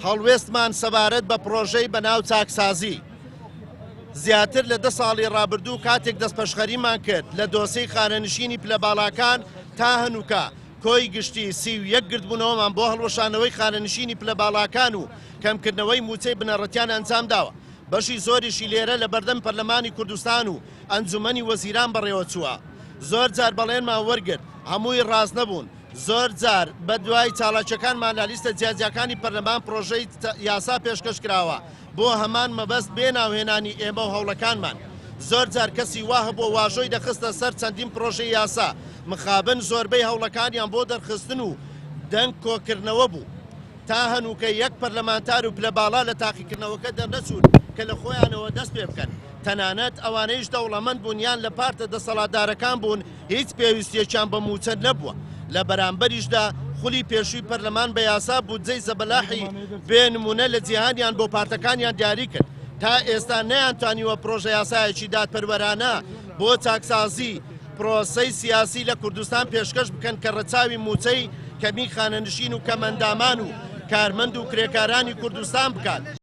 هەڵوێستمان سەبارەت بە پڕۆژەی بەناو چاکسازی، زیاتر لە دە ساڵی ڕابردوو کاتێک دەستپەشخەریمان کرد لە دۆسێی خانەنشینی پلە باڵاکان تا هەنووکە کۆی گشتی 31 گردبوونەوەمان بۆ هەڵوەشانەوەی خانەنشینی پلە باڵاکان و کەمکردنەوەی مووچەی بنەڕەتیان ئەنجامداوە، بەشی زۆریشی لێرە لە بەردەم پەرلەمانی کوردستان و ئەنجومەنی وەزیران بەڕێوەچووە. زۆر جار بەڵێنمان وەرگرت، هەمووی ڕاست نەبوون. زۆر جار بە دوای چالاکیەکانمان لە لیستە جیاجیاکانی پەرلەمان پرۆژەی یاسا پێشکەش کراوە بۆ هەمان مەبەست بێ ناوهێنانی ئێمە و هەوڵەکانمان. زۆر جار کەسی وا هەبووە واژۆی دەخستە سەر چەندین پرۆژەی یاسا، مخابن زۆربەی هەوڵەکانیان بۆ دەرخستن و دەنگ کۆکردنەوە بوو. تا هەنووکە یەک پەرلەمانتار و پلە باڵا لە تاقیکردنەوەکە دەرنەچوون کە لە خۆیانەوە دەست پێ بکەن. تەنانەت ئەوانەیش دەوڵەمەند بوون یان لە پارتە دەسەڵاتدارەکان بوون هیچ پێویستییەکیان بە مووچە نەبووە. لە بەرامبەریشدا خولی پێشووی پەرلەمان بە یاسا بودجەی زەبەلاحی بێ نموونە لە جیهانیان بۆ پارتەکانیان دیاری کرد. تا ئێستا نەیانتوانیوە پرۆژەیاسایەکی دادپەروەرانە بۆ چاکسازی پرۆسەی سیاسی لە کوردستان پێشکەش بکەن کە ڕەچاوی مووچەی کەمی خانەنشین و کەمئەندامان و کارمەند و کرێکارانی کوردستان بکات.